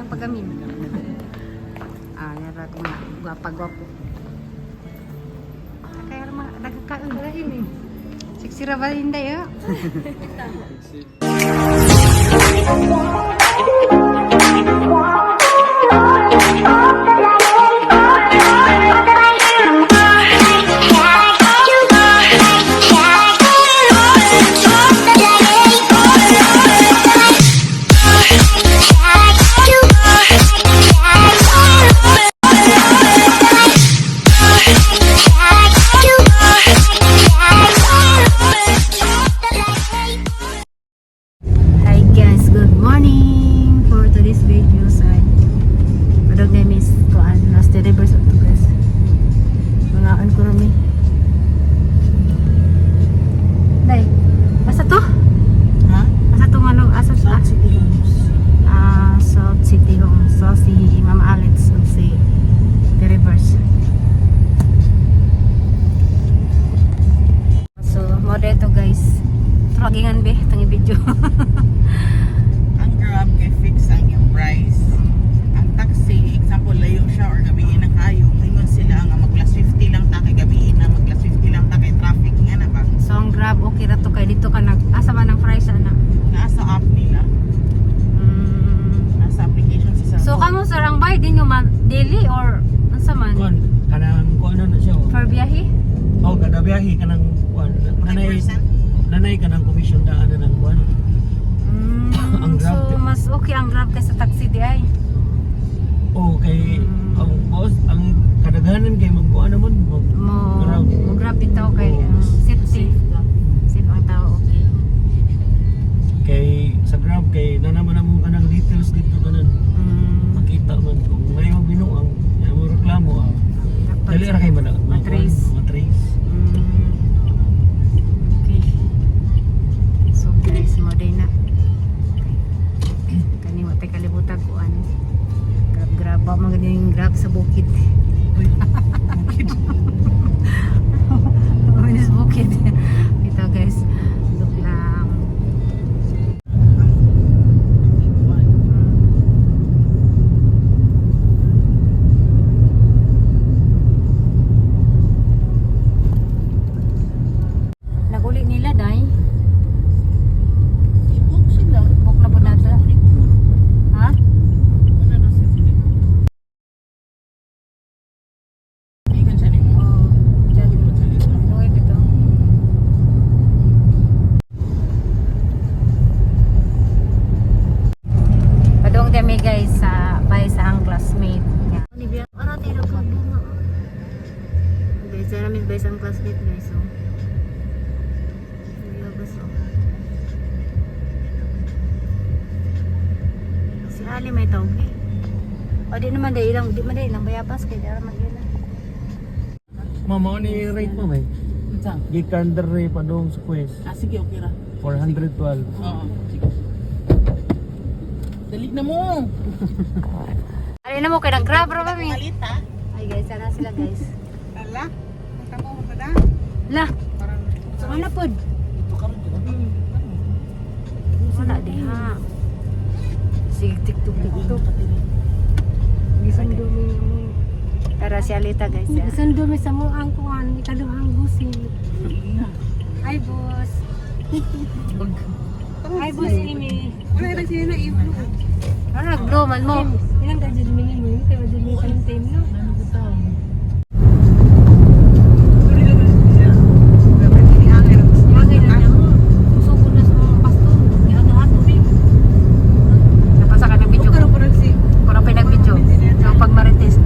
Ang pagamin. Ah, yara ko nga gwapa gwapo. Kaya mga nagkakaon lain eh. Sexy ra ba inday ah? Hi guys, good morning. For today's video sa Adog na miss kuan last delivers of guys. Mga on ko rami. Day, asa to? Ha? Asa to nga no? Asa South City Homes. Ah, South City Home. So si Mama Alex ug si The Rivers. So, mo dito guys. Tragingan be, tangi video. Ang Grab kay fix ang iyong price. Ang taxi, example, layo siya or gabiin na kayo. Ingon sila nga mag plus 50 lang ta kay gabiin na, mag plus 50 lang ta kay traffic nga na ba? So ang Grab okay ra to kay dito ka nag asa man ang price ana. Naa sa app nila, nasa application sa So cellphone. kamo sir ang bayad ninyo man daily or unsa man? Kuan kanang kuan na siya. Oh. Per biyahe? Oh, kada biyahe kanang kuan. Nanay 40%? nanay kanang commission daan na ng kuan. Ang Grab. So mas okay ang Grab kaysa taxi di ay. Oh, kay ang boss ang kadaghanan kay magkuan naman mag Mo Grab. mo Grab bitaw kay Oo, mas safety. Safe ang tao, okay. Kay sa Grab kay nanaman na mo kanang details dito kanan. Makita man kung may magbinuang, may mo reklamo ah. Dapat Dali ra kay man Matrace. Matrace. Okay. So guys, mo day na. Kani wa tay kalibutan kuan. Grab grab ba man ganing Grab sa bukid. Uy, bukid. Minus bukid. Ito guys. Look lang. Ang Naguli nila day. I-book sila. Book na po nato. Ha? Ano daw sila? Ikan siya nimo. Oh, dyan. Mo siya dito. Luwi bitaw. Padong kami guys sa bay sa ang classmate niya. Ni biya ora tiro ka bunga. Guys, sa namin bay sa ang classmate guys oh. Biya baso. Si Ali may tawag eh. O di naman di ilang di man di ilang bayabas kay dara man yun. Mama ni rate mo may. Unsa? Gikan dere padung sa Quest Ah, sige, okay ra. 412. Oo, sige. Dali na mo! Ali na mo kay nag grab ra ba mi? Palit ha? Ay guys, sana sila guys. Ala, punta mo ka na. La, Parang wala pod. ito ka rin, diba? Wala diha. Sige, tiktok tiktok. Bisan dumi mo. Tara si Alita guys. Ya. Bisan dumi sa mo ang kuan ikaduhang busin. Hi boss. Hi boss Amy. Wala rin sila na i-blue. Ano nag-blow man mo? Ilang ka jud mi mo kay jud mi kalim no. Ano ko tao? Yagay na na mo. Usog na sa mga pastor. Gihato-hato ni. Napasa ka ng video. Parang pinag-video. So pag marites.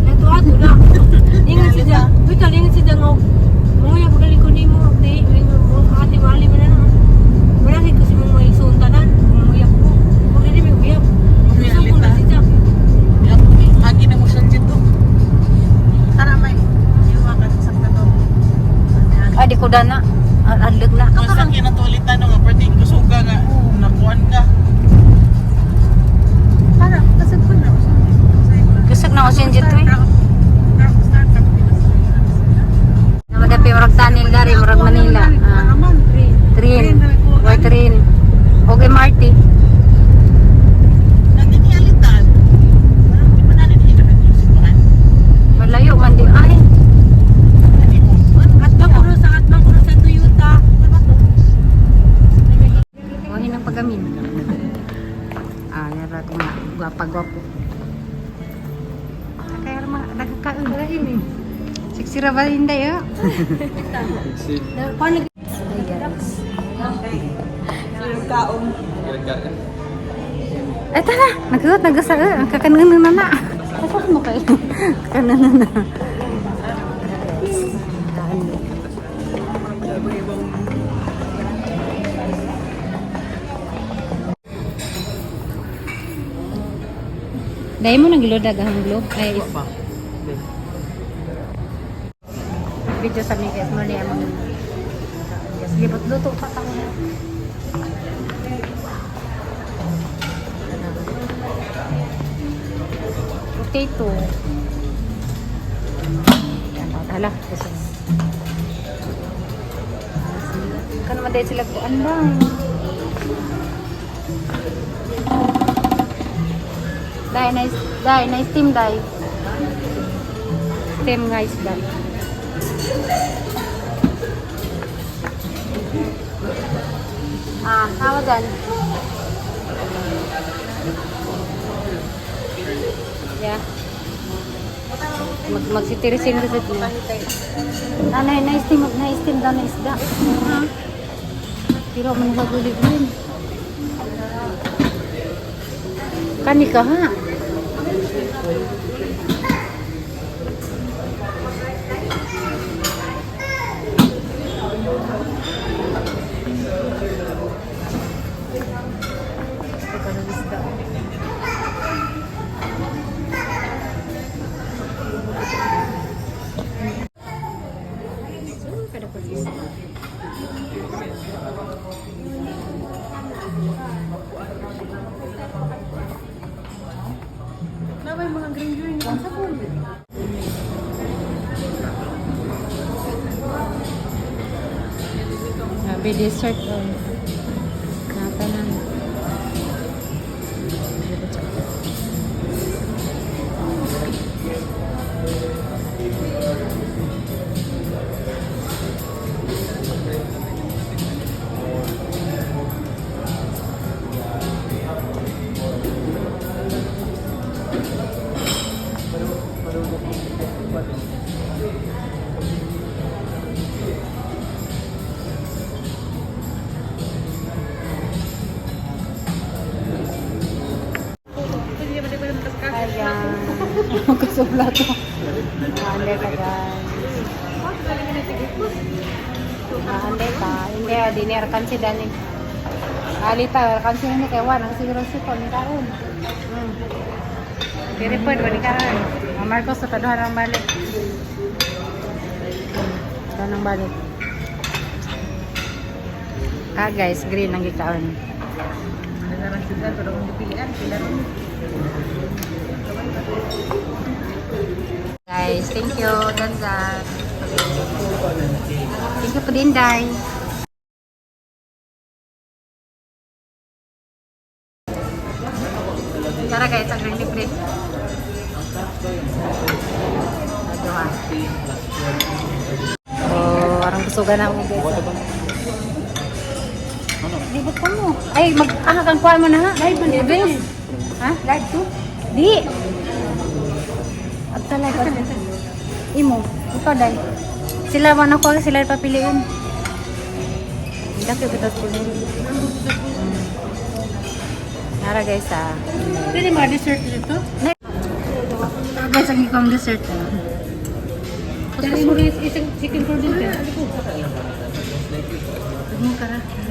Nato-ato na. Ingat siya. Wait, ingat siya nga. Mga pagaling ko nimo, te. Mo ate wali man na. Wala kay kasi mo may tanan. Mga ko. Mo dili may uyab. Usog na siya. Ah, yara ko mga gwapa-gwapo. Kaya mga nagkakaon. Siksira ba hindi eh? Paano Hey guys. Kaon. Ay, tara! Nagsuot, nagasa. Ang kakanunan na na. Pasok mo kayo. Kakanunan na. Dahil mo nang gilodag ang globe. Ay, Pa. Video sa mga guys. Muna yung mga guys. Libot luto pa ka muna. Potato. Yan, oh, hala. Gusto mo. Kano man dahil sila ko. Ano ba? Dai, nice, dai, nice team, dai. Team guys, dai. Ah, tawagan. Yeah. Magsitirisin ka sa team. Nanay, nice team, nice team daw na isda. Pero man sa gulig rin. Kani ka ha? Gusto ka ng isda. So, kada ko isda. Naway mga green green. Sa pool. Sabi dessert oh. Natanan. Ayan. Kasubla to. Ande ka guys. Ande ka. Hindi, di ni arkan si Dani. Alita, arkan si ni kay Juan. Ang siguro si Paul ni karon. Diri po, ni karon. Ang Marcos sa taduhan ang balik. Taduhan ang balik. Ah guys, green ang gikaon. Guys, thank you. Danzan. Thank you po din, Day. Tara guys, ang green libre. Aduha. Oh, arang gusto na mo guys. Libot ka mo. Ay, mag ah, kang kuha mo na ha. Live man libre. Ha? Live to? Di. At talaga. Imo, ikaw dai. Sila man ako sila papiliin. Hindi ko kita ko. Nara guys ah. Pwede mga dessert dito? Guys, ang ikong dessert. Ah. Dali mo rin isang chicken cordon ka. Huwag mo ka ra. Huwag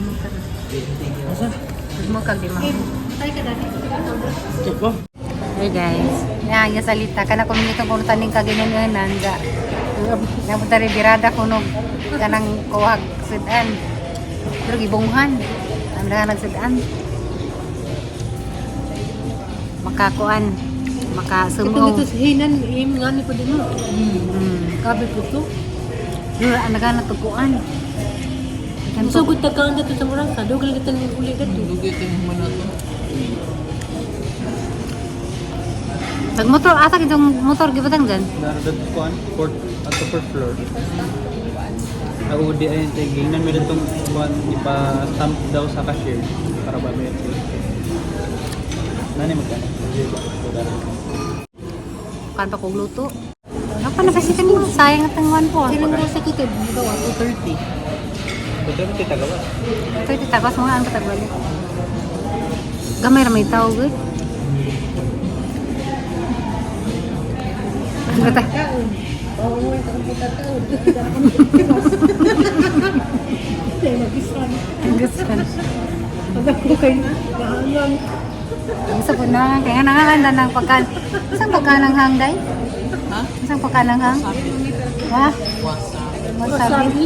mo ka ra. Huwag mo kag di ma. Tay ka dati. Ito. Hey guys, na nga salita kana ko minitong kuno taning kaginanunan da. Napunta rin birada kuno kanang kuhag sudan. Pero gibunghan. Ang na nagsudan. Makakuan, Ito makasumuo. dito sa hinan, im nga ni po din mo. Kabi po to. Pero ang nagana tuguan. Sugod ta kaan dito sa Murangka, dugal kita ng uli dito. Dugay tayo mo na to. Pag motor ata kitong motor gibutang dyan. Naradad ko an fourth at the first floor. Ako di ay tingnan mo ditong kuan ipa-stamp daw sa cashier para ba may Nani magkano? Kan pa kog luto. Ako na kasi kanina, sayang at ang 1.4. Silang sa kikib, magawa 2:30. Ito rin tita gawa. Ito ito tagas mga ano tagbalik. Gamay ra may tao gud. Bata. Gusto. Isa po na, kaya nanganganda ng pagkan. Isang pagkanang hang, day? Ha? Isang pagkanang hang? Ha? Wasabi. Wasabi.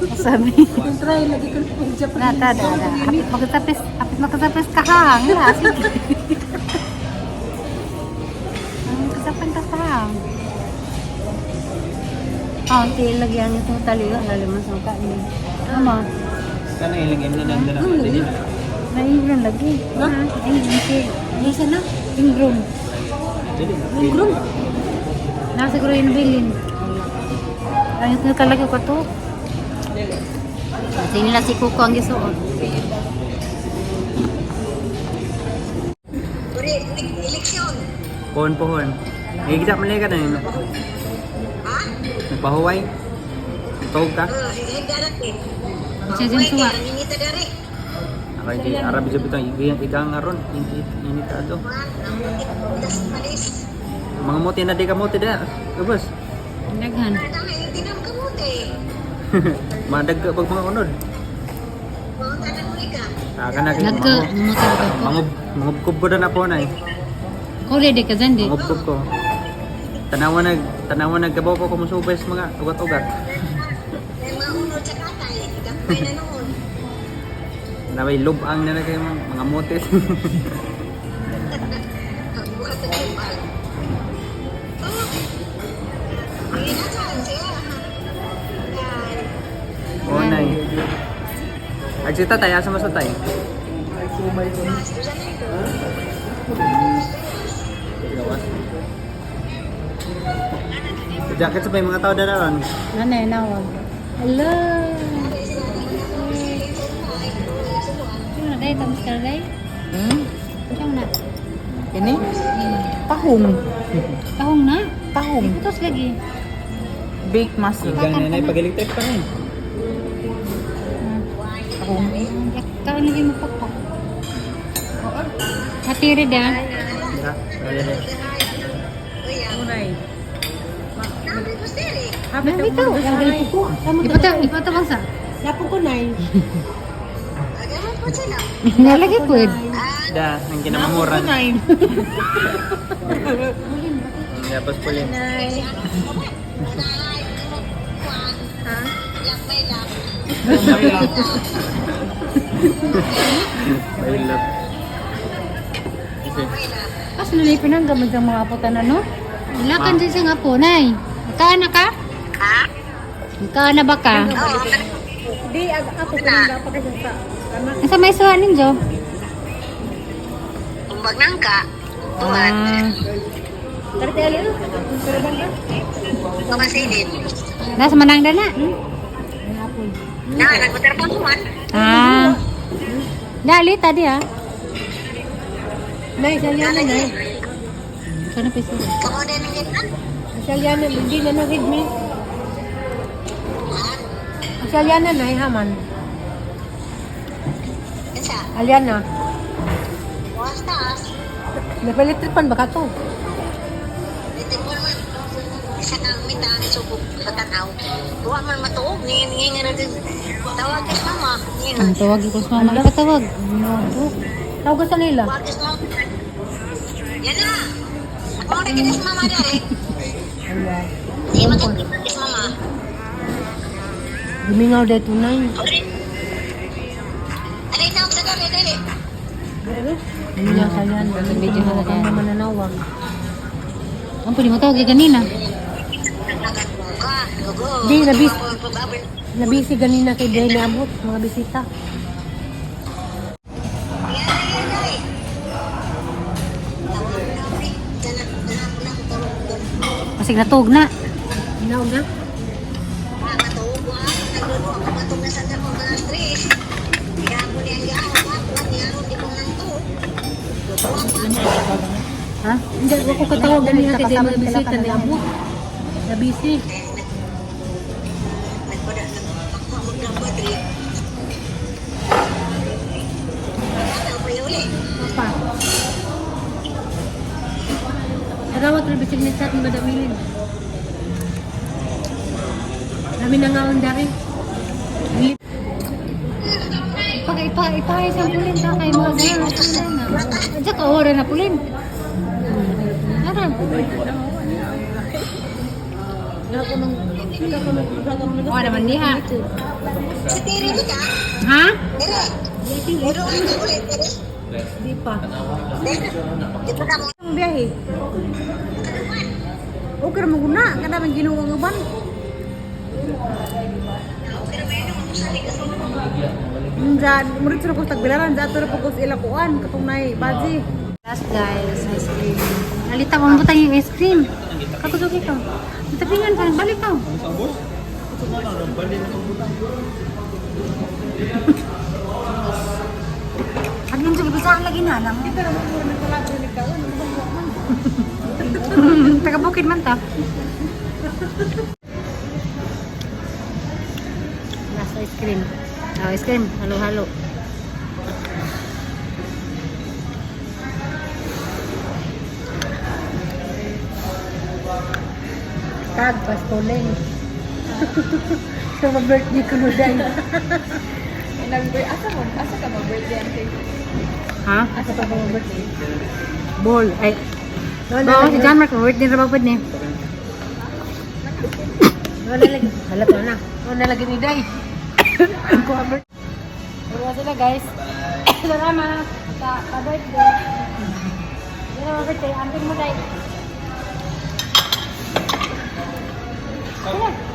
Wasabi. Try lagi ko ng Japanese. Nata, da, Hapit magkatapis, hapit magkatapis kahang. La, sige. Ang kasapan ka sa. Oh, ang lagyan itong taliga, lalo man sa kain. Ama, Kana ilang imna nanda na dili na. naiiwan lagi. Ha? Ay, hindi. Nasa na? Ingrom. Dili. Ingrom. Nasa siguro yung bilin. Ay, ito talaga ko to. Kasi nila si Kuko ang gisuot. Pohon pohon. Ngigita man ka na yun. Nagpahuway. Tawag ka. Siya dyan suwa. Ako hindi Arab jud bitong igang aron init init ato. Mga muti na di ka muti da. Ubos. Daghan. Madag ka pag mga unod. Ah, kana kay Nagka, mamutag ka ko. Mangub mangubkob ko na po na eh. Kuli di ka dyan di. Mangubkob ko. Tanawa nagkabaw ko kumusubay sa mga ugat-ugat. Naway lubang na na kayo mga motes. Oo na eh. Ag si tatay, asa mo sa tay? Gawas. Jacket sa may mga tao na ron. Nanay, nawag. Hello! Ano na day? Tapos ka na day? Hmm? Ano na? Ini? Tahong. Tahong na? Tahong. Iputos lagi. Baked mussel. Igang nanay, pag-electric pa rin. Tahong. Kaon lagi mo pakpak. Matiri da. Ha? Ayan eh. Nandito. Ipato, ipato bang sa? Lapon ko nay. Nalagi po. Da, ang kinamanguran. Tapos puli. May love. Okay. As nalay pinanggamad sa mga aputan ano? Wala kan dyan sa nga po, nay. Kaan na ka? Ha? Kaan na ba ka? Di ako ko nang dapat kasi sa tama. Asa may suha ninyo? Umbag nang ka. Tuwan. Ah, Tara ali. Pero bang ba? Pamasilin. nasa manang dana. Na, nagpatrabaho man. Ah. Dali tadi ah. Nay, sa liana nay. Ikaw na piso. Kamo din ang gitan. Sa liana hindi na nagid mi. Sa liana nay haman. Kinsa? Aliana. Was taas. Napalitripan ba ka to? Itigwan man. Isa kang mitang subok sa tanaw. Tuwa man matuog. Ngin ngin na din. Tawag ka sa mama. Ngin. Ang tawag ko sa mama. Ipatawag. Tawag ka sa nila. Tawag ka sa mama. Yan na. Ako na kita sa mama dari. Di magkakita sa mama. Gumingaw dito nay. Okay. Aray tawag sa dari dali. Gumingaw sa liana. Medyo Hindi na ka naman nanawag. Ang pwede mo tawag kanina. Ka. Gogo. Di, nabis. Nabisi ganina kay Day naabot mga bisita. Masig natug na. Ginaw na. Ha? Hindi ako katawag gani ha kay mga bisita ni Abo. Na busy. Nagpada ako magdapat rin. Ano pa yun eh? Pa. Tanawa tuloy bisig ni chat ni Madam Ilin. Kami na nga ang dari. Ipa ipa ipa sa pulin ta kay mo na. Adya ka ora na pulin. Ara. Ora man diha. Sa tiri di ka? Ha? Dire. Pero ano ulit dire? Di pa. Di pa ka mo. Ang biyahe. Okay ra mo guna, kada man Ginoo ang uban. Diyan, murid sila ko sa tagbilaran, dyan ato na po ko sa ilakuan, katong nay, baji. Last guys, ice cream. Alita mo butang yung ice cream. Kakusugi ka. Tapingan pa, balik ka. Agin sa gibisahan lagi na lang. Taga bukid man ta. Last ice cream. Oh, ice cream, halo-halo. Tag pastoling. Sa birthday ko no day. Asa mo? Asa ka mag-birthday ante? Ha? Asa ka ba mag-birthday? Ball. Ay. Oo, si John Mark, birthday ra ba pud ni? Wala lagi. Hala to na. Wala lagi ni Day. Wala sila guys. Salamat sa pa-birthday. Wala birthday, anting mo day.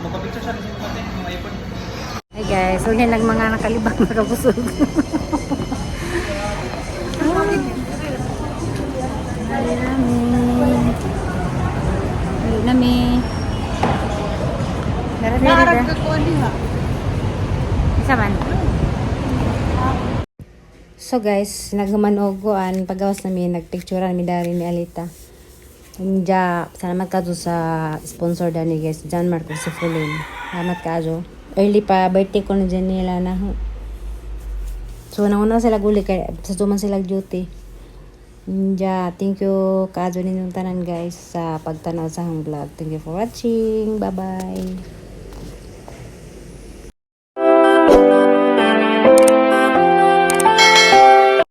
Magpa-picture siya sa pati, mga iPhone. Hi guys, so yan lang mga nakalibang nakabusog. Ay, nami. Ay, nami. Dara, dara, Naarap dara. ka kuan diha. Isa man. So guys, nagmanogoan pagawas nami nagpicturean mi dari ni Alita. Inja, salamat ka sa sponsor dani guys, John Marco Sifulin. Salamat kayo. Early pa birthday ko na Janela na. So nauna sila guli kay sa duman sila duty. Inja, thank you kayo ninyong tanan guys sa pagtanaw sa akong vlog. Thank you for watching. Bye-bye.